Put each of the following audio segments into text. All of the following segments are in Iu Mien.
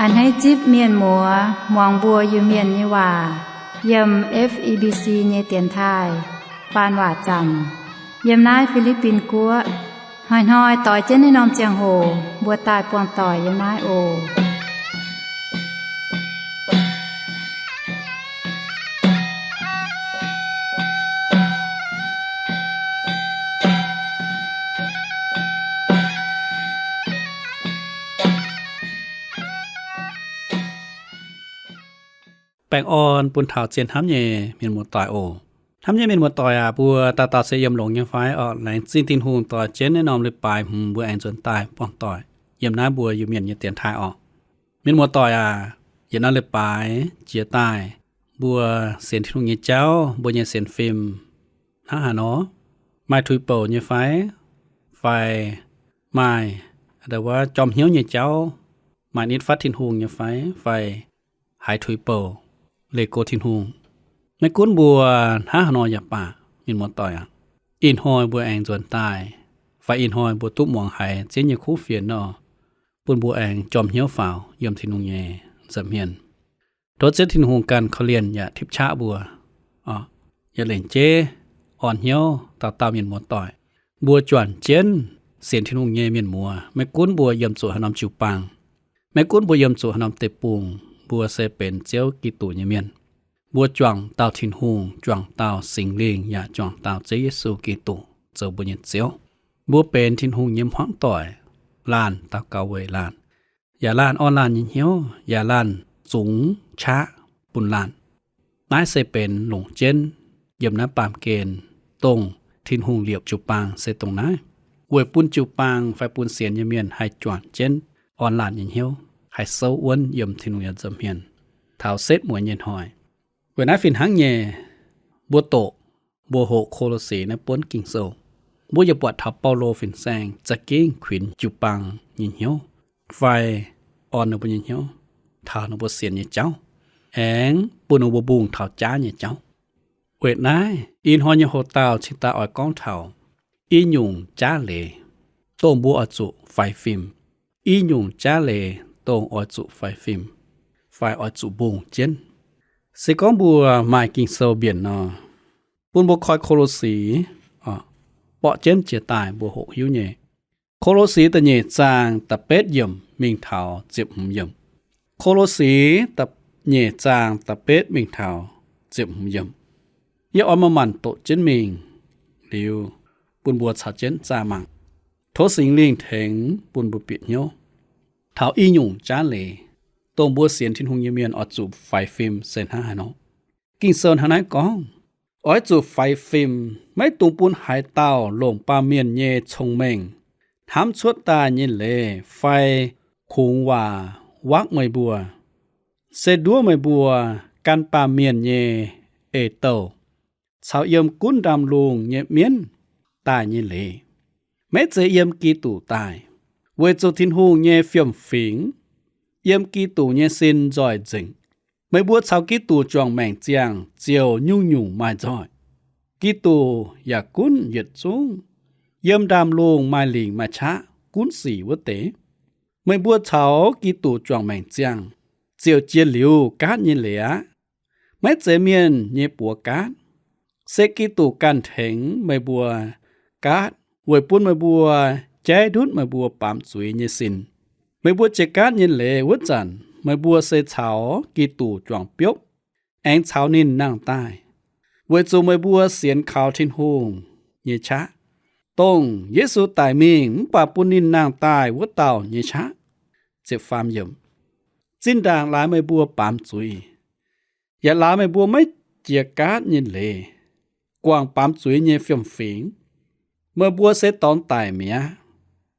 Hneiv zipv mienh muoz muangx mbuo Iu-Mienh nyei waac yiem F E B C nyei dienx taaih faan waac zaamc yiem naaiv Fi^li^bin Guoqv. Hnoi-hnoi doix jienv naaiv norm ziangh hoc mbuo daaih buangh doic yiem naaiv oc. Baengh orn bun taux zien hnamv nyei mienh muoz-doic oc. Hnamv nyei mienh muoz-doic aac, mbuo dauh dauh se yiem longx nyei fai? Orqc, laengz zingh Tin-Hungh doix jienv naaiv norm leiz-baaix hmz mbuo aengx nzuonx daaih buangh doic yiem naaiv mbuo Iu-Mienh nyei dienx taaih orqc. Mienh muoz-doic aac, yietc norm leiz-baaix jiex daaih, mbuo sienx Tin-Hungh nyei jauv, mbuo nyei sienx fim hnangv haaix nor? Maaih tuix bouc nyei fai? Fai maaih wuov jorm hnyouv nyei jauv, maaih nitv fatv Tin-Hungh nyei fai? Fai haiz tuix bouc leih go Tin-Hungh? Maiv gunv mbuo hnangv haaix nor yaac baac, mienh muoz-doic aac, ih hnoi mbuo aengx nzuonx daaih fai ih hnoi mbuo duqv muangx haiz Ziouv nyei kuv fienx nor, bun mbuo aengx jorm hnyouv faaux yiem Tin-Hungh nyei nza'hmien. Tov Ziouv Tin-Hungh ganh korv-lienh yaac tipv qaqv mbuo, yaac lengc jeiv orn hnyouv dauh dauh mienh muoz-doic. Mbuo juangc jienv sienx Tin-Hungh nyei mienh muoz, maiv gunv mbuo yiem zuqc haaix norm jiu-baang, maiv gunv mbuo yiem zuqc haaix norm deic-bung, mbuo se benx Ziouv Giduc nyei mienh. Mbuo juangc dauh Tin-Hungh, juangc dauh Singx Lingh, yaac juangc dauh Ziouv Yesu Giduc zoux mbuo nyei Ziouv. Mbuo benx Tin-Hungh nyei hmuangv doic, laanh daux gaux weic laanh, yaac laanh orn laanh nyei hnyouv, yaac laanh zungx qaqv bun laanh. Naaiv se benx longc jienv yiem naaiv baamh gen, dongh Tin-Hungh liepc jiu-baang se dongh naaiv, weic bun jiu-baang fai bun sienx nyei mienh haih juangc jienv orn laanh nyei hnyouv, haih souv wuonv yiem Tin-Hungh nyei nza'hmien taux setv mueiz nyei hnoi. Weic naaiv fih hnangv nyei, mbuo doqc, mbuo hoqc Ko^lo^si naaiv buonv Ging-Sou, mbuo yaac buatc taux Baulo fin-saeng za'gengh kuinx jiu-baang nyei hnyouv fai orn ninh mbuo nyei hnyouv taux ninh mbuo sienx nyei jauv, aengx bun ninh mbuo mbungh taux jaav nyei jauv. Weic naaiv ih hnoi nyei hoc-dauh cingx daaih oix gorngv taux i nyungc jaav leiz, dongh mbuo oix zuqc faix fim. I nyungc jaav leiz dongh oix zuqc faix fim fai oix zuqc mbungh jienv. Se gorngv mbuo maaih Ging-Sou mbienc nor, bun mbuo koi Ko^lo^si, borqv jienv jiex daaih mbuo hoqc hiuv nyei. Ko^lo^si da'nyeic zaang da'betv yiemc mingh taux ziepc hmz yiemc. Ko^lo^si da'nyeic zaang da'betv mingh taux ziepc hmz yiemc. Yie oix manc-manc doqc jienv mingh liuz, bun mbuo caux jienv zaah mangc. Tov Singx Lingh tengx bun mbuo bieqc hnyouv taux i nyungc jaav leiz, dongh mbuo sienx Tin-Hungh nyei mienh oix zuqc faix fim se hnangv haaix nor. Ging-Sou hnangv naaiv gorngv, oix zuqc faix fim, maiv dungx bun haaix dauh longc baamh mienh nyei cong-mengh hnamv cuotv daaih nyei leiz fai kungx waac wakv meih mbuo. Se nduov meih mbuo gan baamh mienh nyei eix douh caux yiem gunv ndaamv-lungh nyei mienv daaih nyei leiz, maiv zeiz yiem Giduc daaih, weic zuqc Tin-Hungh nyei fiem-fingx yiem Giduc nyei sin nzoih nzengc. Meih mbuo caux Giduc juangc maengc ziangh ziouc nyungc-nyungc maaih nzoih. Giduc yaac gunv yietc zungv yiem ndaamv-lungh maaih lingc maaih qaqv gunv sic wuov deix. Meih mbuo caux Giduc juangc maengc ziangh ziouc jiex liuz gaatv nyei leiz aqv. Maiv zeiz mienh nyei buoz gaatv, se Giduc ganh tengx meih mbuo gaatv weic bun meih mbuo jaiv ndutv meih mbuo baamz zuiz nyei sin. Meih mbuo jiex gaatv nyei leiz wuov zanc, meih mbuo se caux Giduc juangc biopv, aengx caux ninh nangh daaih, weic zuqc meih mbuo sienx kaux Tin-Hungh nyei qaqv, dongh Yesu daic mingh mv baac bun ninh nangh daaih wuov dauh nyei qaqv. Zinh ndaangc laaix meih mbuo baamz zuiz, yaac laaix meih mbuo maiv jiex gaatv nyei leiz, guangc baamz zuiz nyei fiem-fingx, meih mbuo se dorngx daic mi'aqv.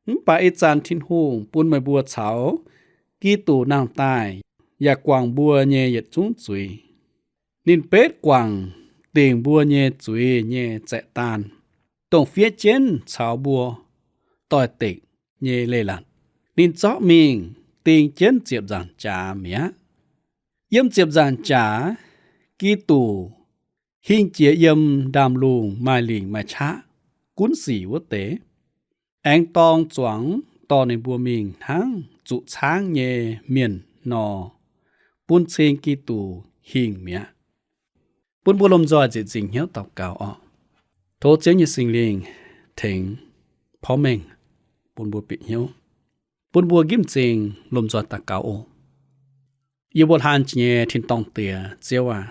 Mv baac ih zanc Tin-Hungh bun meih mbuo caux Giduc nangh daaih, yaac guangc mbuo nyei yietc zungv zuiz. Ninh betv guangc dingc mbuo nyei zuiz nyei zaeqv-daan, dongh fiev jienv caux mbuo doix-dekc nyei leiz-latc. Ninh zorqv mingh ding jienv ziepc nzaangc jaax mi'aqv. Yiem ziepc nzaangc jaax, Giduc hingh jiex yiem ndaamv-lungh maaih lingc maaih qaqv gunv sic wuov deix, aengx dorng zuangx dorh ninh mbuo mingh hnangv zuqc caangv nyei mienh nor, bun cing Giduc hingh mi'aqv. Bun mbuo lomh nzoih nzieqc nzingc hnyouv daux gaux orqc. Tov Ziouv nyei Singx Lingh tengx porv mengh bun mbuo bieqc hnyouv, bun mbuo nqimv m'zing lomh nzoih daux gaux oc. Yie mbuo hlan jiex nyei tin-dorngh Diex, Ziouv aac,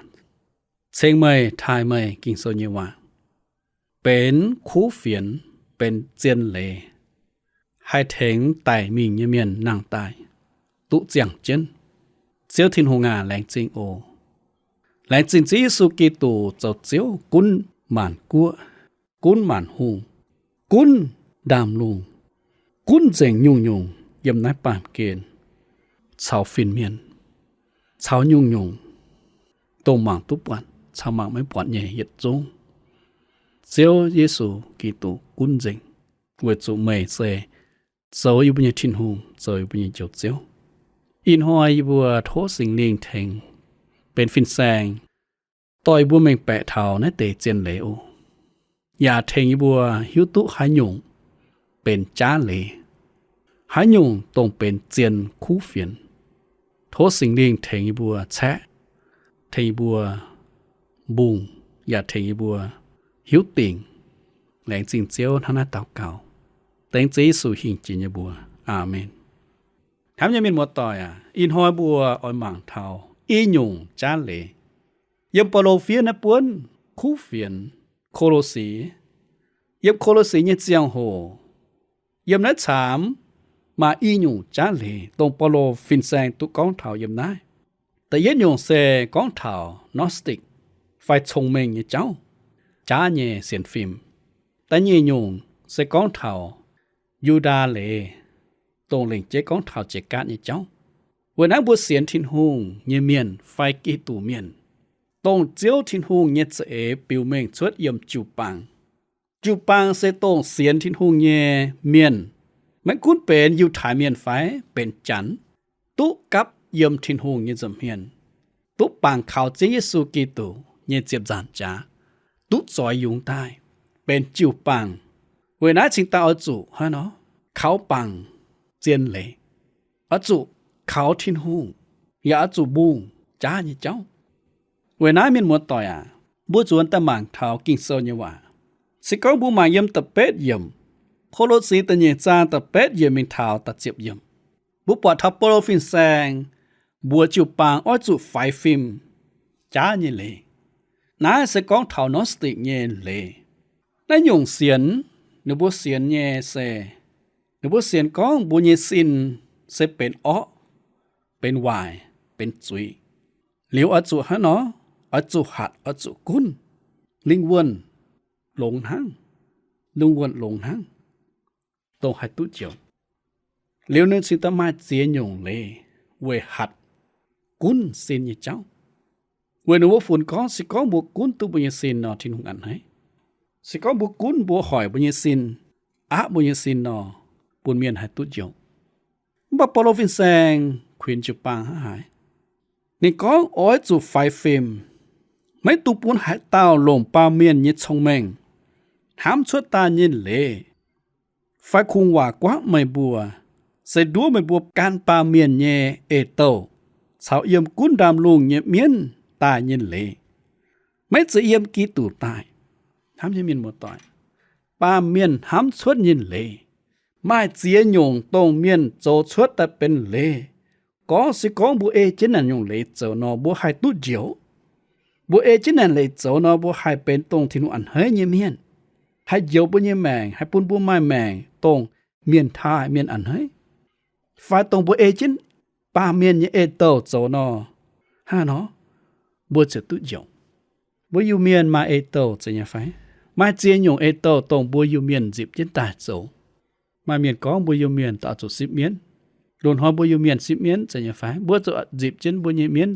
ceng meih, taaih meih Ging-Sou nyei waac benx kuv fienx, benx zien leiz, haih tengx daic mingh nyei mienh nangh daaih duqv ziangh jienv. Ziouv Tin-Hungh aac, laengz zingh oc. Laengz zingh Ziouv Yesu Giduc zoux Ziouv gunv maanc guoqv, gunv maanc hungh, gunv ndaamv-lungh, gunv nzengc nyungc-nyungc yiem naaiv baamh gen caux fin-mienh, caux nyungc-nyungc dongh mangc duqv buatc caux mangc maiv buatc nyei yietc zungv. Ziouv Yesu Giduc gunv nzengc, weic zuqc meih se zoux yie mbuo nyei Tin-Hungh, zoux yie mbuo nyei Njoux Ziouv. Ih hnoi yie mbuo tov Singx Lingh tengx benx fin-saeng dorh yie mbuo mengh baeqc taux naaiv deix zien leiz oc. Yaac tengx yie mbuo hiuv duqv haaix nyungc benx jaav leiz, haaix nyungc dongh benx zien kuv fienx. Tov Singx Lingh tengx yie mbuo caeqv, tengx yie mbuo mbungh, yaac tengx yie mbuo hiuv dingc. Laengz zingh Ziouv, hnangv naaiv daux gaux dengv Ziouv Yesu hingh jiex nyei mbuox. Aamen. Hnamv nyei mienh muoz-doic aac, ih hnoi mbuo oix mangc taux i nyungc jaav leiz. Yiem Baulo fiev naaiv buonv kuv fienx Ko^lo^si, yiem Ko^lo^si nyei ziangh hoc, yiem naaiv caamx maaih i nyungc jaav leiz, dongh Baulo fin-saeng duqv gorngv taux yiem naaiv. Da'yietv nyungc se gorngv taux Gnostic fai cong-mengh nyei jauv, jaav nyei sienx fim. Da'nyeic nyungc se gorngv taux Yu^ndaa leiz, dongh lengc jeiv gorngv taux jiex gaatv nyei jauv. Weic naaiv mbuo sienx Tin-Hungh nyei mienh fai Giduc Mienh, dongh Ziouv Tin-Hungh nyei za'eix biux mengh cuotv yiem jiu-baang. Jiu-baang se dongh sienx Tin-Hungh nyei mienh, maiv gunv benx Yiutai Mienh fai benx Janx, duqv gapv yiem Tin-Hungh nyei nza'hmien, duqv bangc kaux Ziouv Yesu Giduc nyei ziepc nzaangc jaax, duqv zoix yungz daaih benx jiu-baang. Weic naaiv cingx daaih oix zuqc hnangv nor kaux bangc zien leiz, oix zuqc kaux Tin-Hungh, yaac oix zuqc mbungh jaav nyei jauv. Weic naaiv mienh muoz-doic aac, mbuo nzuonx daaih mangc taux Ging-Sou nyei waac. Se gorngv mbuo mangc yiem da'betv yiemc, Ko^lo^si da'nyeic zaang da'betv yiemc mingh taux da'ziepc yiemc, mbuo buatc taux Baulo fin-saeng mbuox jiu-baang oix zuqc faix fim jaav nyei leiz. Naaiv se gorngv taux Gnostic nyei leiz. Naaiv nyungc sienx, ninh mbuo sienx nyei se, ninh mbuo sienx gorngv mbuo nyei sin se benx orqv, benx waaic, benx zuiz. Liuz oix zuqc hnangv nor, oix zuqc hatc, oix zuqc gunv, lingh wuonh longx hnangv, lingh wuonh longx hnangv, dongh haih duqv njoux. Liuz ninh cingx daaih maaih ziex nyungc leiz weic hatc gunv sin nyei jauv. Weic ninh mbuo funx gorngv se gorngv mbuo gunv duqv mbuo nyei sin nor, Tin-Hungh a'hneiv. Se gorngv mbuo gunv mbuo hoic mbuo nyei sin, aapv mbuo nyei sin nor, bun mienh haih duqv njoux. Mv baac Baulo fin-saeng kuinx jiu-baang hnangv haaix? Ninh gorngv oix zuqc faix fim, maiv dungx bun haaix dauh longc baamh mienh nyei cong-mengh hnamv cuotv daaih nyei leiz fai kungx waac guaatv meih mbuo, se nduov meih mbuo gan baamh mienh nyei eix-douh caux yiem gunv ndaamv-lungh nyei mienv daaih nyei leiz. Maiv zeiz yiem Giduc daaih. Hnamv nyei mienh muoz-doic, baamh mienh hnamv cuotv nyei leiz, maaih ziex nyungc dongh mienh zoux cuotv daaih benx leiz. Gorngv se gorngv mbuo ei jienv naaic nyungc leiz zoux nor, mbuo haih duqv njoux. Mbuo ei jienv naaic leiz zoux nor, mbuo haih benx dongh Tin-Hungh a'hneiv nyei mienh, haih njoux mbuo nyei maengc, haih bun mbuo maaih maengc dongh mienh taaih, mienh a'hneiv. Fai dongh mbuo ei jienv baamh mienh nyei eix-douh zoux nor, hnangv nor mbuo ziouc duqv njoux. Mbuo Iu-Mienh maaih eix-douh zeiz nyei fai? Maaih ziex nyungc eix-douh dongh mbuo Iu-Mienh nzipc jienv daaih zoux. Maaih mienh gorngv mbuo Iu-Mienh daaih zuqc sipv mienv. Loz-hnoi mbuo Iu-Mienh sipv mienv zeiz nyei fai? Mbuo zuqc nzipc jienv mbuo nyei mienv,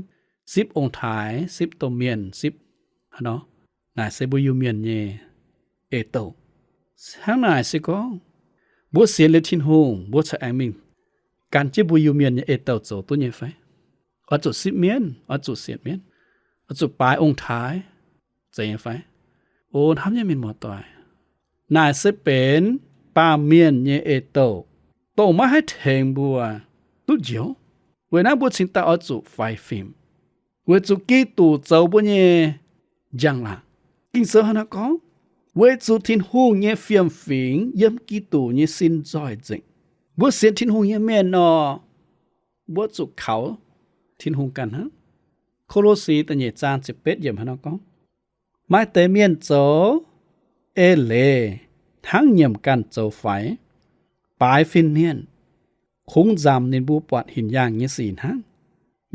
sipv ong-taaix, sipv domh mienh, sipv haaix nor. Naaic se mbuo Iu-Mienh nyei eix-douh. Hnangv naaic se gorngv mbuo sienx liuz Tin-Hungh, mbuo corc aengx mingh gan jienv mbuo Iu-Mienh nyei eix-douh zoux duqv nyei fai? Oix zuqc sipv mienv, oix zuqc sienx mienv, oix zuqc baaix ong-taaix zeiz nyei fai? O hnamv nyei mienh muoz-doic, naaic se benx baamh mienh nyei eix-douh, dongh maiv haih tengx mbuo duqv njoux. Weic naaiv mbuo cingx daaih oix zuqc faix fim, weic zuqc Giduc zoux mbuo nyei njang-laangc. Ging-Sou hnangv naaiv gorngv, weic zuqc Tin-Hungh nyei fiem-fingx yiem Giduc nyei sin nzoih nzengc. Mbuo sienx Tin-Hungh nyei mienh nor, mbuo zuqc kaux Tin-Hungh ganh hnangv. Ko^lo^si da'nyeic zaang ziepc betv yiemc hnangv naaiv gorngv, maaih deix mienh zoux eix leiz hnangv nyiemc ganh zoux faix, baaix fin-mienh, kungx nzamc ninh mbuo buatc hinc yaangh nyei sic hnangv.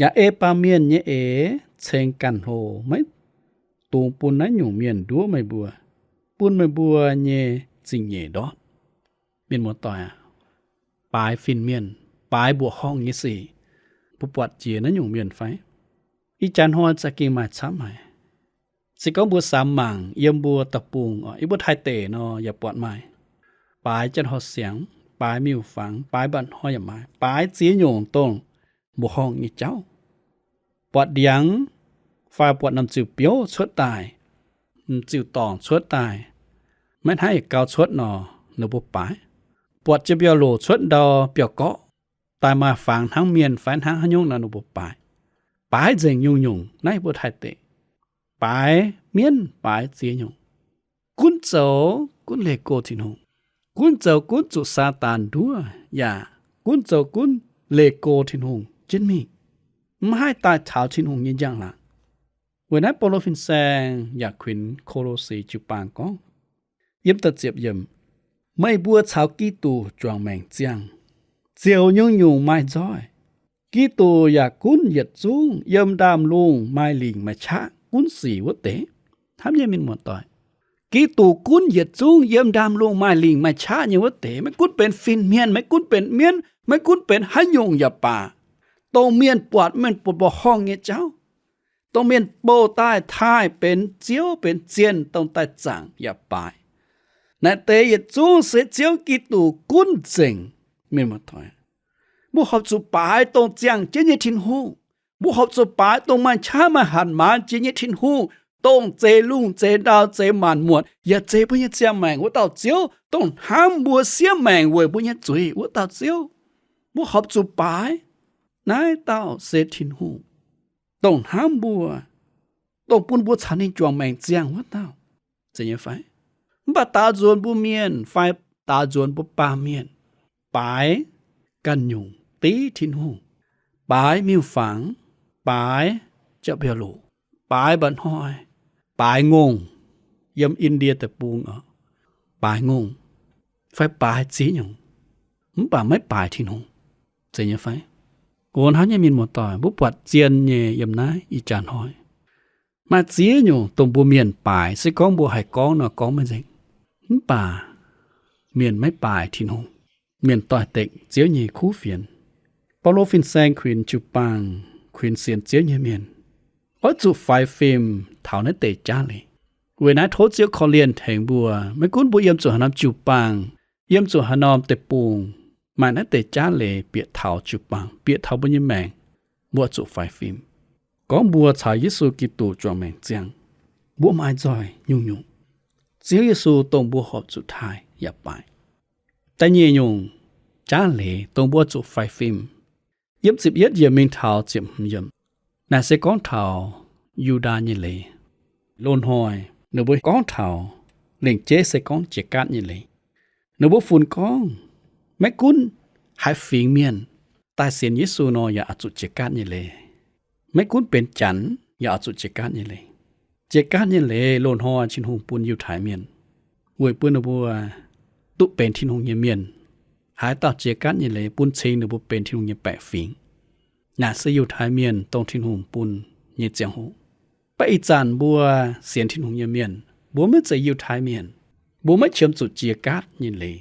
Yaac ei baamh mienh nyei eix ceng ganh hlo, maiv dungx bun naaiv nyungc mienh nduov meih mbuo, bun meih mbuo nyei zingh nyeic ndortv. Mienh muoz-doic aac, baaix fin-mienh, baaix mbuoqc horngh nyei sic, mbuo buatc jiex naaiv nyungc mienh fai? Ih jaax hnoi za'gengh maaih camv haic. Se gorngv mbuo samx mangc yiem mbuo deic-bung, yiem mbuo Taiv deic nor yaac buatc maaih baaix janx horh siangx, baaix miuc-fangx, baaix mba'hnoi yaac maaih, baaix ziex nyungc dongh mbuoqc horngh nyei jauv. Buatc ndiangx fai buatc norm ziuh biouv cuotv daaih, m'ziuh dorngc cuotv daaih, maiv hnangv yietc gau cuotv nor, ninh mbuo baaix. Buatc jiex mbiauh loc cuotv ndau mbiauh gorqv, daaih maaih fangx hnangv mienh fai hnangv haaix nyungc nor, ninh mbuo baaix. Baaix nzengc nyungc-nyungc naaiv mbuo Taiv deic. Baaix mienv baaix ziex nyungc. Gunv zoux gunv leih go Tin-Hungh. Gunv zoux gunv zuqc Saadaan nduov, yaac gunv zoux gunv leih go Tin-Hungh jienv mingh, mv haih daaih taux Tin-Hungh nyei njang-laangc. Weic naaiv Baulo fin-saeng yaac kuinx Ko^lo^si jiu-baang gorngv, yiem da'ziepc yiemc, meih mbuo caux Giduc juangc maengc ziangh, ziouc nyungc-nyungc maaih nzoih. Giduc yaac gunv yietc zungv yiem ndaamv-lungh maaih lingc maaih qaqv gunv sic wuov deix. Hnamv nyei mienh muoz-doic, Giduc gunv yietc zungv yiem ndaamv-lungh maaih lingc maaih qaqv nyei wuov deix, maiv gunv benx fin-mienh, maiv gunv benx mienv, maiv gunv benx haaix nyungc yaac baac, dongh mienh buatc mienh buatc mbuoqc horngh nyei jauv, dongh mienh bouh daaih taaih benx ziouv benx zienh dongh daaih zaangc yaac baaix. Naaiv deix yietc zungv se Ziouv Giduc gunv nzengc. Mienh muoz-doic, mbuo horpc zuqc baaix dongh ziangh jienv nyei Tin-Hungh. Mbuo horpc zuqc baaix dongh maaih qaqv maaih hatc maaz jiex nyei Tin-Hungh, dongh zeix lungh zeix ndau zeix maanc muotc yaac zeix mbuo nyei ziangh maengc wuov dauh Ziouv, dongh hnamv mbuo siev maengc weic mbuo nyei zuiz wuov dauh Ziouv. Mbuo horpc zuqc baaix naaiv dauh se Tin-Hungh, dongh hnamv mbuo, dongh bun mbuo caux ninh juangc maengc ziangh wuov dauh. Zeiz nyei fai? Mv baac daaux nzuonx mbuo mienh fai daaux nzuonx mbuo baamh mienh, baaix ganh nyungc div Tin-Hungh, baaix miuc-fangx, baaix jauv-mbiauh loc, baaix mba'hnoi, baaix ngongh, yiem Indie deic-bung oc, baaix ngongh, fai baaix ziex nyungc, mv baac maiv baaix Tin-Hungh. Zeiz nyei fai? Gox hnamv nyei mienh muoz-doic, mbuo buatc zien nyei yiem naaiv ih jaax hnoi, maaih ziex nyungc dongh mbuo mienh baaix, se gorngv mbuo haih gorngv nor gorngv maiv nzengc. Mv baac mienh maiv baaix Tin-Hungh. Mienh doix-dekc Ziouv nyei kuv fienx. Baulo fin-saeng kuinx jiu-baang, kuinx sienx Ziouv nyei mienh, oix zuqc faix fim taux naaiv deix jaav leiz. Weic naaiv tov Ziouv korv-lienh tengx mbuo, maiv gunv mbuo yiem zuqc haaix norm jiu-baang, yiem zuqc haaix norm deic-bung, maaih naaiv deix jaav leiz bieqc taux jiu-baang, bieqc taux mbuo nyei maengc, mbuo zuqc faix fim. Gorngv mbuo caux Yesu Giduc juangc maengc ziangh, mbuo maaih nzoih nyungc-nyungc. Ziouv Yesu dongh mbuo horpc zuqc taaih yaac baaix. Da'nyeic nyungc jaav leiz dongh mbuo zuqc faix fim, yiem ziepc yietv yiemc mingh taux ziepc hmz yiemc, naaic se gorngv taux Yu^ndaa nyei leiz. Loz-hnoi ninh mbuo gorngv taux, lengc jeiv se gorngv jiex gaatv nyei leiz. Ninh mbuo funx gorngv maiv gunv haaix fingx mienh daaih sienx Yesu nor yaac oix zuqc jiex gaatv nyei leiz. Maiv gunv benx Janx yaac oix zuqc jiex gaatv nyei leiz. Jiex gaatv nyei leiz loz-hnoi Tin-Hungh bun Yiutai Mienh, weic bun ninh mbuo duqv benx Tin-Hungh nyei mienh. Haaix dauh jiex gaatv nyei leiz bun cingx ninh mbuo benx Tin-Hungh nyei baeqc fingx. Naaic se Yiutai Mienh dongh Tin-Hungh bun nyei ziangh hoc. Mv baac ih zanc mbuo sienx Tin-Hungh nyei mienh, mbuo maiv zeiz Yiutai Mienh, mbuo maiv qiemx zuqc jiex gaatv nyei leiz,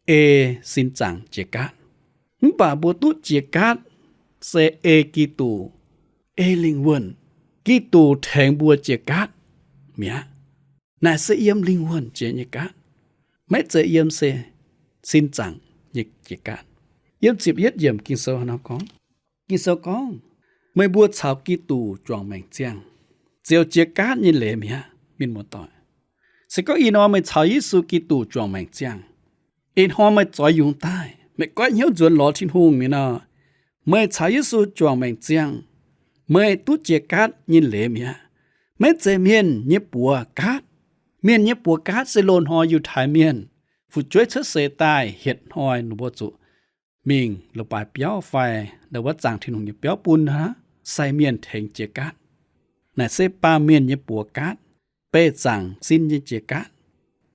ei sin zaangc jiex gaatv. Mv baac mbuo duqv jiex gaatv se ei Giduc, ei lingh wuonh. Giduc tengx mbuo jiex gaatv mi'aqv. Naaic se yiem lingh wuonh jiex nyei gaatv, maiv zeiz yiem se sin zaangc nyei jiex gaatv. Yiem ziepc yietv yiemc Ging-Sou nor gorngv, Ging-Sou gorngv, meih mbuo caux Giduc juangc maengc ziangh, ziouc jiex gaatv nyei leiz mi'aqv. Mienh muoz-doic, se gorngv ih hnoi meih caux Yesu Giduc juangc maengc ziangh, ih hnoi meih zoix yungz daaih, meih goiv hnyouv nzuonx lorz Tin-Hungh mi'aqv nor, Meih caux Yesu juangc maengc ziangh, meih duqv jiex gaatv nyei leiz mi'aqv. Maiv zeiz mienh nyei buoz gaatv. Mienh nyei buoz gaatv se loz-hnoi Yiutai Mienh fu'jueiv cuotv seix daaih hietc hnoi ninh mbuo zuqc mingh leiz-baaix biauv fai ndau wuov zaangc Tin-Hungh nyei biauv bun hnangv, sai mienh tengx jiex gaatv. Naaic se baamh mienh nyei buoz gaatv, beih zaangc sin nyei jiex gaatv.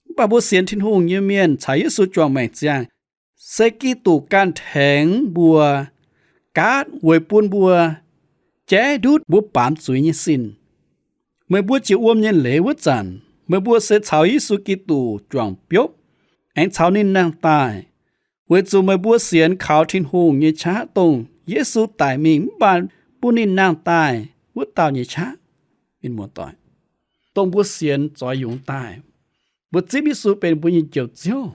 Mv baac mbuo sienx Tin-Hungh nyei mienh caux Yesu juangc maengc ziangh, se Giduc ganh tengx mbuo gaatv weic bun mbuo jaiv ndutv mbuo baamz zuiz nyei sin. Meih mbuo jiex wuom nyei leiz wuov zanc, meih mbuo se caux Yesu Giduc juangc biopv, aengx caux ninh nangh daaih, weic zuqc meih mbuo sienx kaux Tin-Hungh nyei qaqv, dongh Yesu daic mingh mv baac bun ninh nangh daaih wuov dauh nyei qaqv. Mienh muoz-doic, dongh mbuo sienx zoix yungz daaih, mbuo zipv Yesu benx mbuo nyei Njoux Ziouv,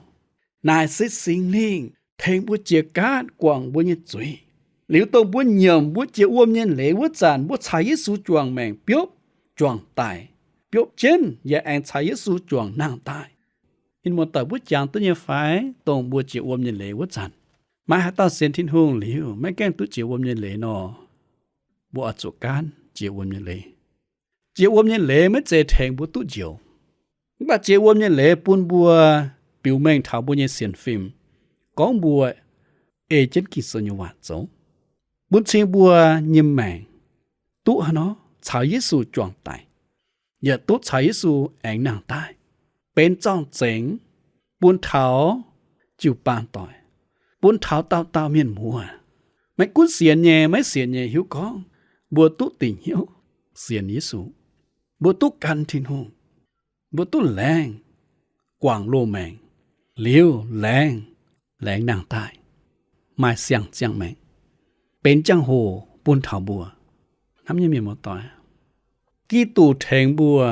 naaic se Singx Lingh tengx mbuo jiex gaatv guangc mbuo nyei zuiz. Liuz dongh mbuo nyiemc mbuo jiex wuom nyei leiz wuov zanc, mbuo caux Yesu juangc maengc biopv, juangc daic, biopv jienv yaac aengx caux Yesu juangc nangh daaih. Mienh muoz-doic, mbuo jangx duqv nyei fai? Dongh mbuo jiex wuom nyei leiz wuov zanc, maaih haaix dauh sienx Tin-Hungh liuz maiv gaengh duqv jiex wuom nyei leiz nor, mbuo oix zuqc gaanv jiex wuom nyei leiz. Jiex wuom nyei leiz maiv zeiz tengx mbuo duqv njoux, mv baac jiex wuom nyei leiz bun mbuo biux mengh taux mbuo nyei sienx fim, gorngv mbuo ei jienv Ging-Sou nyei waac zoux, bun cing mbuo nyei maengc duqv haaix nor caux Yesu juangc daic, yaac duqv caux Yesu aengx nangh daaih, benx zorng-zengx bun taux jiu-baang doic, bun taux dauh dauh mienh muoz. Maiv gunv sienx nyei maiv sienx nyei hiuv gorngv mbuo duqv dingc hnyouv sienx Yesu, mbuo duqv gan Tin-Hungh, mbuo duqv laengz guangc loz-maengc, liuz laengz, laengz nangh daaih, maaih siang-ziangh maengc, benx jangx-hoc bun taux mbuo. Hnamv nyei mienh muoz-doic, Giduc tengx mbuo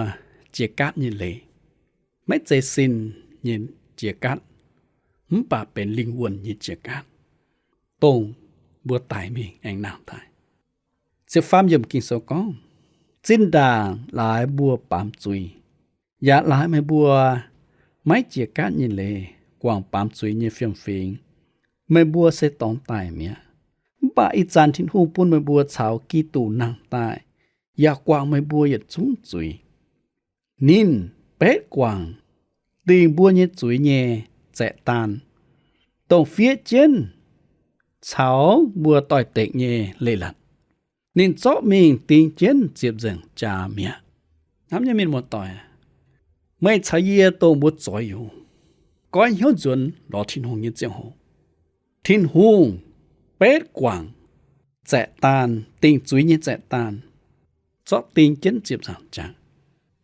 jiex gaatv nyei leiz, maiv zeiz sin nyei jiex gaatv, mv baac benx lingh wuonh nyei jiex gaatv, dongh mbuo daic mingh aengx nangh daaih. Ziepc faam yiemc Ging-Sou gorngv, zinh ndaangc laaix mbuo baamz zuiz, yaac laaix meih mbuo maiv jiex gaatv nyei leiz guangc baamz zuiz nyei fiem-fingx, meih mbuo se dorngx daic mi'aqv. Mv baac ih zanc Tin-Hungh bun meih mbuo caux Giduc nangh daaih, yaac guangc meih mbuo yietc zungv zuiz. Ninh betv guangc dingh mbuo nyei zuiz nyei zaeqv daan, dongh fiev jienv caux mbuo doix-dekc nyei leiz-latc. Ninh zorqv mingh ding jienv ziepc nzaangc jaax mi'aqv. Hnamv nyei mienh muoz-doic, meih caux yie dongh mbuo zoix yungz, goiv hnyouv nzuonx lorz Tin-Hungh nyei ziangh hoc, Tin-Hungh betv guangc zaeqv daan, dingh zuiz nyei zaeqv daan, zorqv ding jienv ziepc nzaangc jaax.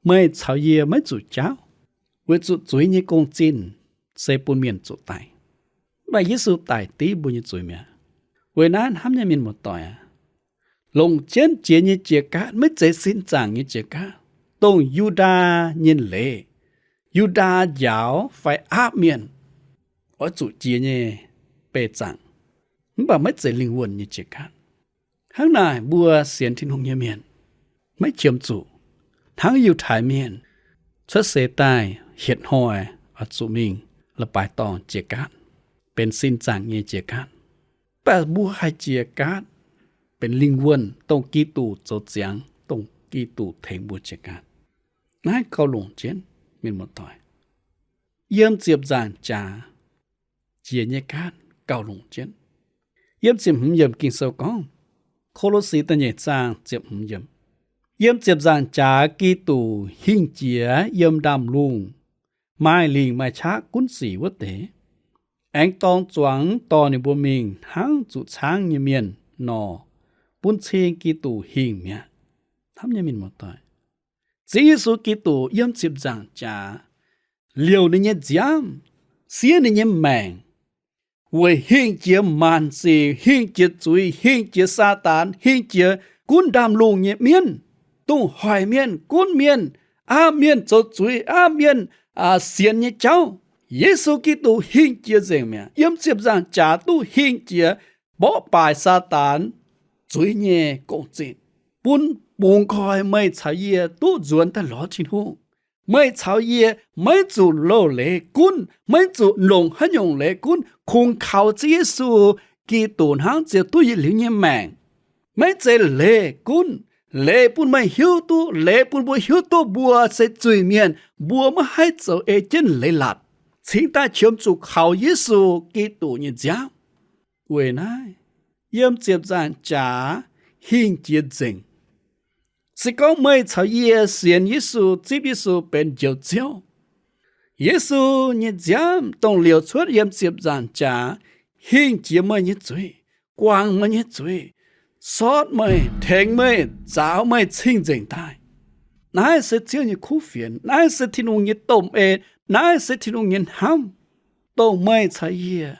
Meih caux yie maiv zuqc jaauv, weic zuqc zuiz nyei gong-zinh se bun mienh zuqc daic. Mv baac Yesu daic div mbuo nyei zuiz mi'aqv. Weic naaiv hnamv nyei mienh muoz-doic aac, longc jienv jiex nyei jiex gaatv maiv zeiz sin zaangc nyei jiex gaatv, dongh Yu^ndaa nyei leiz, Yu^ndaa njaaux fai aapv mienh oix zuqc jiex nyei beih zaangc, mv baac maiv zeiz lingh wuonh nyei jiex gaatv. Hnangv naaic mbuo sienx Tin-Hungh nyei mienh maiv qiemx zuqc hnangv Yiutai Mienh cuotv seix daaih hietc hnoi oix zuqc mingh leiz-baaix dorngh jiex gaatv, benx sin zaangc nyei jiex gaatv. Mv baac mbuo haih jiex gaatv benx lingh wuonh, dongh Giduc zoux ziangx, dongh Giduc tengx mbuo jiex gaatv. Naaiv gauh longc jienv, mienh muoz-doic. Yiem ziepc nzaangc jaax jiex nyei gaatv gauh longc jienv. Yiem ziepc hmz yiemc Ging-Sou gorngv, Ko^lo^si da'nyeic zaang ziepc hmz yiemc, yiem ziepc nzaangc jaax Giduc hingh jiex yiem ndaamv-lungh, maaih lingc maaih qaqv gunv sic wuov deix, aengx dorng zuangx dorh ninh mbuo mingh hnangv zuqc caangv nyei mienh nor, bun cing Giduc hingh mi'aqv. Hnamv nyei mienh muoz-doic, Ziouv Yesu Giduc yiem ziepc nzaangc jaax liouc ninh nyei nziaamv, siev ninh nyei maengc, weic hingh jiex maanc sic, hingh jiex zuiz, hingh jiex Saadaan, hingh jiex gunv ndaamv-lungh nyei mienv, dongh hoic mienh, gunv mienh, aapv mienh zoux zuiz, aapv mienh sienx nyei jauv. Yesu Giduc hingh jiex nzengc mi'aqv. Yiem ziepc nzaangc jaax duqv hingh jiex mborqv baaic Saadaan zuiz nyei gong-zinh, bun bungx nqoi meih caux yie duqv nzuonx daaih lorz Tin-Hungh. Meih caux yie maiv zuqc loz-leiz gunv, maiv zuqc longc haaix nyungc leiz gunv, kungx kaux Ziouv Yesu Giduc hnangv ziouc duqv yietc liuz nyei maengc. Maiv zeiz leiz gunv, leiz bun meih hiuv duqv, leiz bun mbuo hiuv duqv mbuo se zuiz-mienh, mbuo maiv haih zoux ei jienv leiz-latc, cingx daaih qiemx zuqc kaux Yesu Giduc nyei nziaamv. Weic naaiv, yiem ziepc nzaangc jaax hingh jiex nzengc. Se gorngv meih caux yie sienx Yesu, zipv Yesu benx Njoux Ziouv, Yesu nyei nziaamv dongh liouc cuotv yiem ziepc nzaangc jaax hingh jiex meih nyei zuiz, guangc meih nyei zuiz, sortv meih, tengx meih, nzaaux meih cing-nzengc daaih. Naaiv se Ziouv nyei kuv fienx. Naaiv se Tin-Hungh nyei domh ei. Naaiv se Tin-Hungh nyei hnamv, dongh meih caux yie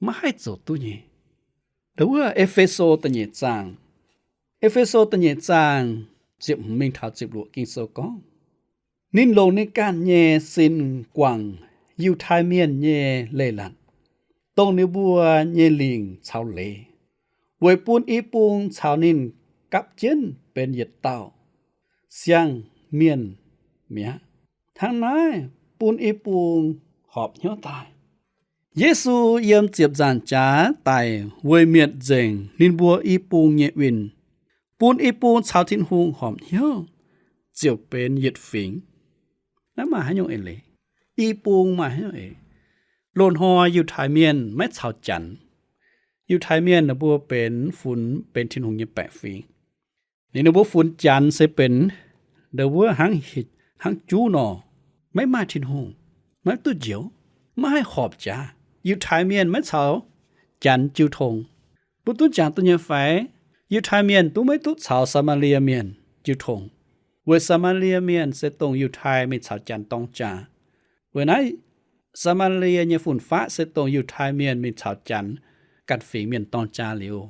maiv haih zoux duqv nyei. Wuov E^fe^so da'nyeic zaang, E^fe^so da'nyeic zaang ziepc hmz mingh taux ziepc luoqc Ging-Sou gorngv, ninh longc ninh ganh nyei sin guangc Yiutai Mienh nyei leiz-latc, dongh ninh mbuo nyei lingc caux leiz, weic bun i bung caux ninh gapv jienv benx yietc dauh siang-mienh mi'aqv. Hnangv naaiv bun i bung horpc hnyouv daaih. Yesu yiem ziepc nzaangc jaax daic weic mietc nzengc ninh mbuo i bung nyei win, bun i bung caux Tin-Hungh horpc hnyouv ziouc benx yietc fingx. Naaiv maaih haaix nyungc eix leiz? I bung maaih haaix nyungc eix? Loz-hnoi Yiutai Mienh maiv caux Janx. Yiutai Mienh ninh mbuo benx funx benx Tin-Hungh nyei baeqc fingx. Ninh, ninh mbuo funx Janx se benx ndo wuov hnangv, hnangv juv nor, maiv maaih Tin-Hungh, maiv duqv njoux, maiv haih horpc jaax. Yiutai Mienh maiv caux Janx jiu tong. Mbuo duqv jangx duqv nyei fai? Yiutai Mienh duqv maiv duqv caux Saa^maa^lie Mienh jiu tong, weic Saa^maa^lie Mienh se dongh Yiutai mingh caux Janx dorng jaax. Weic naaiv Saa^maa^lie nyei fun-faqv se dongh Yiutai Mienh mingh caux Janx ganh fingx mienh dorng jaax liuz,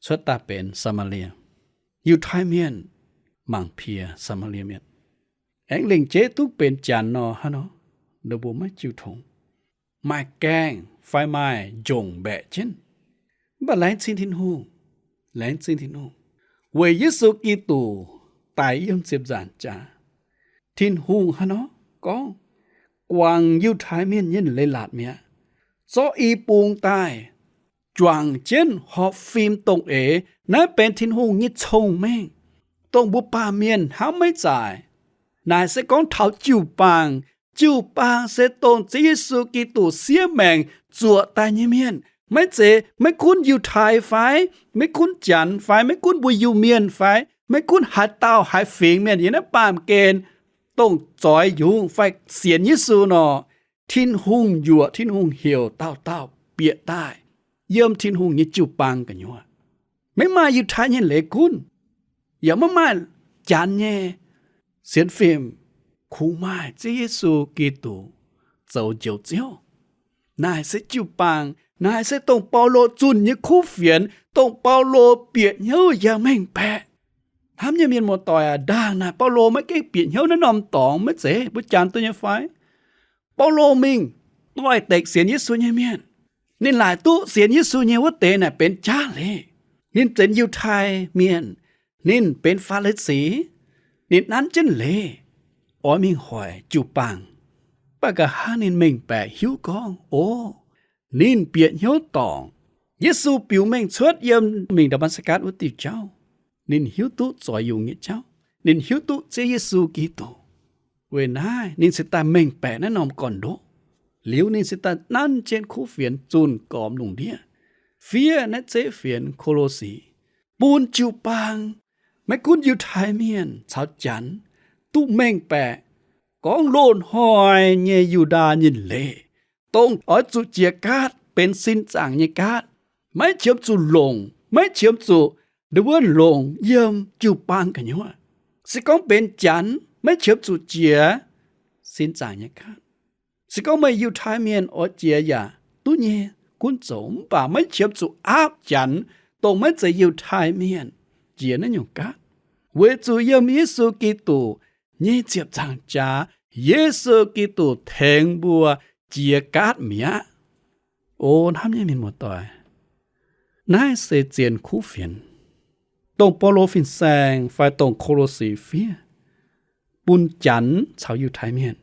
cuotv daaih benx Saa^maa^lie. Yiutai Mienh mangc piex Saa^maa^lie Mienh, aengx lengc jeiv duqv benx Janx nor, hnangv nor, ninh mbuo maiv jiu tong, maaih gaengh fai maaih njongc mbaeqc jienv. Mv baac laengz zingh Tin-Hungh, laengz zingh Tin-Hungh, weic Yesu Giduc daic yiem ziepc nzaangc jaax. Tin-Hungh hnangv nor gorngv, guangc Yiutai Mienh nyei leiz-latc mi'aqv, zorqv i bung daaih juangc jienv horpc fim dongh eix. Naaiv benx Tin-Hungh nyei cong-mengh, dongh mbuo baamh mienh hnamv maiv zaaic. Naaic se gorngv taux jiu-baang. Jiu-baang se dongh Ziouv Yesu Giduc siev maengc zuoqc daaih nyei mienh. Maiv zeiz, maiv gunv Yiutai fai, maiv gunv Janx fai, maiv gunv mbuo Iu-Mienh fai, maiv gunv haaix dauh haaix fingx mienh yiem naaiv baamh gen, dongh zoix yungz fai sienx Yesu nor, Tin-Hungh yuoqc, Tin-Hungh heuc dauh dauh bieqc daaih yiem Tin-Hungh nyei jiu-baang gu'nyuoz. Maiv maaih Yiutai nyei leiz gunv, yaac maiv maaih Janx nyei sienx fim, kungx maaih Ziouv Yesu Giduc zoux Njoux Ziouv. Naaic se jiu-baang. Naaic se dongh Baulo zunh nyei kuv fienx, dongh Baulo bieqc hnyouv yaac mengh baeqc. Hnamv nyei mienh muoz-doic aac, ndaangc naaic Baulo maiv gaengh bieqc hnyouv naaiv norm dorngx, maiv zeiz mbuo jangx duqv nyei fai? Baulo mingh doix-dekc sienx Yesu nyei mienh. Ninh laaic duqv sienx Yesu nyei wuov deix naaic benx jaav leiz. Ninh benx Yiutai Mienh, ninh benx Faa^li^si, ninh nanv jienv leiz, oix mingh hoic jiu-baang. Mv baac nqa'haav ninh mengh baeqc hiuv gorngv, o, ninh bieqc hnyouv dorngc. Yesu biux mengh cuotv yiem mingh Ndaa^matv^gatc wuov diuh jauv, ninh hiuv duqv zoix yungz nyei jauv. Ninh hiuv duqv Ziouv Yesu Giduc. Weic naaiv ninh cingx daaih mengh baeqc naaiv norm gorn-ndoqv. Liuz ninh cingx daaih nanv jienv kuv fienx zunh gormx lungh ndiev, fiev naaiv zeiv fienx Ko^lo^si, bun jiu-baang, maiv gunv Yiutai Mienh caux Janx, duqv mengh baeqc gorngv loz-hnoi nyei Yu^ndaa Nyinh Leiz, dongh oix zuqc jiex gaatv benx sin zaangc nyei gaatv, maiv qiemx zuqc longc, maiv qiemx zuqc nduov longc yiem jiu-baang gu'nyuoz. Se gorngv benx Janx, maiv qiemx zuqc jiex sin zaangc nyei gaatv. Se gorngv meih Yiutai Mienh oix jiex yaac duqv nyei, gunv zoux, mv baac maiv qiemx zuqc aapv Janx, dongh maiv zeiz Yiutai Mienh, jiex naaiv nyungc gaatv, weic zuqc yiem Yesu Giduc nyei ziepc nzaangc jaax, Yesu Giduc tengx mbuo jiex gaatv mi'aqv. O hnamv nyei mienh muoz-doic, naaiv se zien kuv fienx, dongh Baulo fin-saeng fai dongh Ko^lo^si fiev bun Janx caux Yiutai Mienh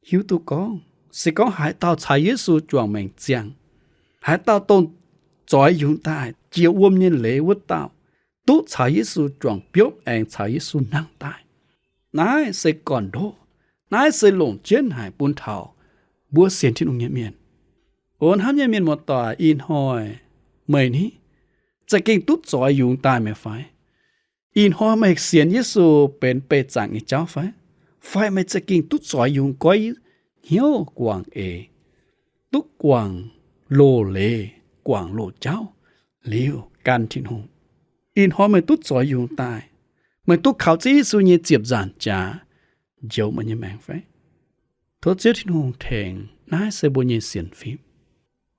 hiuv duqv gorngv, se gorngv haaix dauh caux Yesu juangc maengc ziangh, haaix dauh dongh zoix yungz daaih jiex wuom nyei leiz wuov dauh, duqv caux Yesu juangc biopv aengx caux Yesu nangh daaih. Naaiv se gorn-ndoqv. Naaiv se longc jienv haic bun taux mbuo sienx Tin-Hungh nyei mienh. O hnamv nyei mienh muoz-doic, ih hnoi meih ni za'gengh duqv zoix yungz daaih meih fai? Ih hnoi meih sienx Yesu benx beih zaangc nyei jauv fai? Fai meih za'gengh duqv zoix yungz goiv hnyouv guangc eix, duqv guangc loz-leiz, guangc loz-jauv liuz gan Tin-Hungh? Ih hnoi meih duqv zoix yungz daaih, meih duqv kaux Ziouv Yesu nyei ziepc nzaangc jaax njoux meih nyei maengc fai? Tov Ziouv Tin-Hungh tengx. Naaiv se mbuo nyei sienx fim.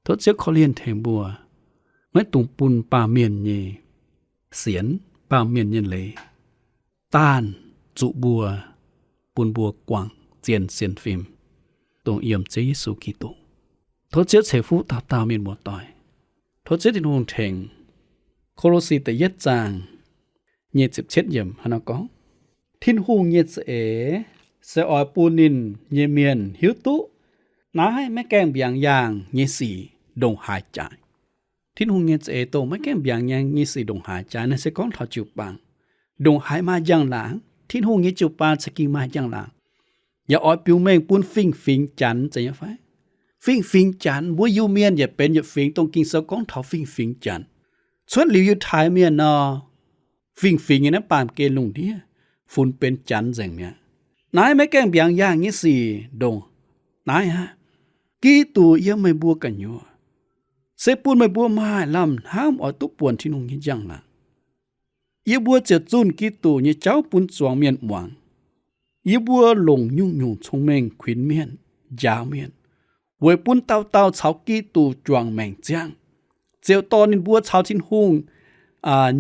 Tov Ziouv korv-lienh tengx mbuo, maiv dungx bun baamh mienh nyei sienx, baamh mienh nyei leiz daanh zuqc mbuo, bun mbuo guangc zien sienx fim, dongh yiem Ziouv Yesu Giduc. Tov Ziouv ceix fuqv dauh dauh mienh muoz-doic. Tov Ziouv Tin-Hungh tengx. Ko^lo^si da'yietv zaang nyic ziepc cietv yiemc hnangv naaiv gorngv, Tin-Hungh nyei za'eix se oix bun ninh nyei mienh hiuv duqv naaiv maiv gaengh mbiaangx yaangh nyei sic ndongc haaix jaaix. Tin-Hungh nyei za'eix dongh maiv gaengh mbiaangx yaangh nyei sic ndongc haaix jaaix. Naaiv se gorngv taux jiu-baang. Ndongc haaix maaih njang-laangc, Tin-Hungh nyei jiu-baang za'gengh maaih njang-laangc. Yaac oix biux mengh bun fingx-fingx Janx, zeiz nyei fai? Fingx-fingx Janx, mbuo Iu-Mienh yaac benx yietc fingx, dongh Ging-Sou gorngv taux fingx-fingx Janx. Cuotv liuz Yiutai Mienh nor, fingx-fingx nyei naaiv baamh gen lungh ndiev funx benx Janx nzengc mi'aqv. Naaiv maiv gaengh mbiaangx yaangh nyei sic ndongc naaiv aqv. Giduc yiem meih mbuo gu'nyuoz se bun meih mbuo maaih lamh hnamv oix duqv buonc Tin-Hungh nyei njang-laangc. Yie mbuo ziouc zunh Giduc nyei jauv bun zuangx mienh muangx. Yie mbuo longc nyungc-nyungc cong-mengh kuinx mienh, njaaux mienh, weic bun dauh dauh caux Giduc juangc maengc ziangh, ziouc dorh ninh mbuo caux Tin-Hungh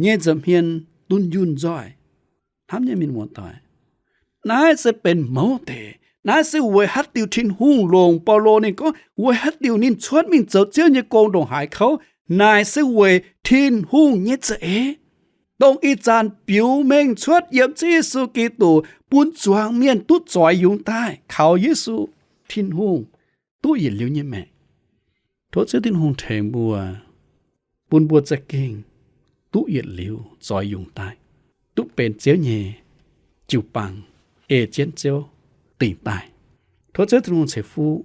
nyei nza'hmien dunh yunh nzoih. Hnamv nyei mienh muoz-doic, naaiv se benx mouz deix. Naaiv se weic haaix diuc Tin-Hungh longc Baulo ninh gorngv, weic haaix diuc ninh cuotv mingh zoux Ziouv nyei gong ndongc haaix kouv. Naaic se weic Tin-Hungh nyei za'eix, dongh ih zanc biux mengh cuotv yiem Ziouv Yesu Giduc bun zuangx mienh duqv zoix yungz daaih kaux Yesu, Tin-Hungh, duqv yietc liuz nyei maengc. Tov Ziouv Tin-Hungh tengx mbuo, bun mbuo za'gengh duqv yietc liuz zoix yungz daaih, duqv benx Ziouv nyei jiu-baang, ei jienv Ziouv dingc daaih. Tov Ziouv Tin-Hungh ceix fuqv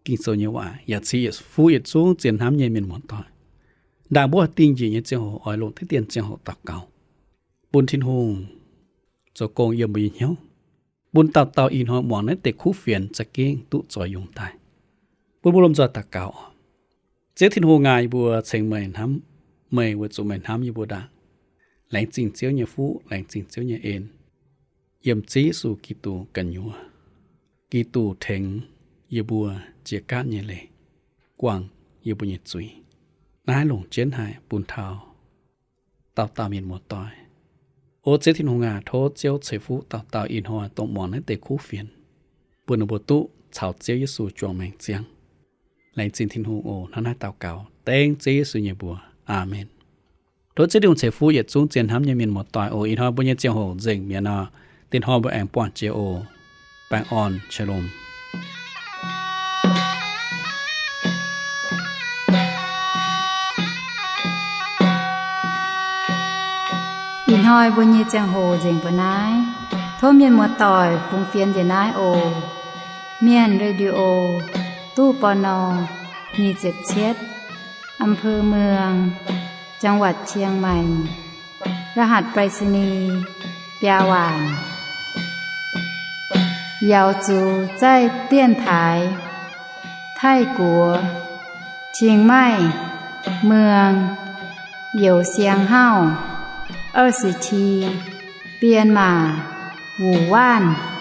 Ging-Sou nyei waac yaac ceix fuqv yietc zungv zien hnamv nyei mienh muoz-doic. Ndaangc mbuo dingh njiec nyei ziangh hoc oix longc diqv dien ziangh hoc daux gaux, bun Tin-Hungh zoux gong yiem mbuo nyei hnyouv, bun dauh dauh ih hnoi muangx naaiv deix kuv fienx za'gengh duqv zoix yungz daaih. Bun mbuo lomh nzoih daux gaux. Ziouv Tin-Hungh aac, yie mbuo ceng meih hnamv, meih weic zuqc meih hnamv yie mbuo ndaangc. Laengz zingh Ziouv nyei fuqv, laengz zingh Ziouv nyei en. Yiem Ziouv Yesu Giduc gu'nyuoz, Giduc tengx yie mbuo jiex gaatv nyei leiz, guangc yie mbuo nyei zuiz. Naaiv longc jienv haic bun taux dauh dauh mienh muoz-doic. O Ziouv Tin-Hungh aac, tov Ziouv ceix fuqv dauh dauh ih hnoi dongh muangx naaiv deix kuv fienx, bun ninh mbuo duqv caux Ziouv Yesu juangc maengc ziangh. Laengz zingh Tin-Hungh oc. Hnangv naaiv daux gaux dengv Ziouv Yesu nyei mbuox. Aamen. Tov Ziouv Tin-Hungh ceix fuqv yietc zungv zien hnamv nyei mienh muoz-doic oc. Ih hnoi mbuo nyei ziangh hoc nzengc mi'aqv nor, dinh hnoi mbuo aengx buangh jiex oc. Baengh orn, shalom. Ih hnoi mbuo nyei ziangh hoc nzengc mbuo naaiv. Tov mienh muoz-doic fungx fienx njiec naaiv oc. Mienh Radio, ตู้ ปณ. nyic ziepc cietv, อำเภอเมือง จังหวัดเชียงใหม่ รหัสไปรษณีย์ biaa waanc. 瑶族在电台 Taiv-Guoqv, Chiang Mai, Muang, Youz Siang Hauv, 二十七, Bienh Maac, Wuonh Waanc.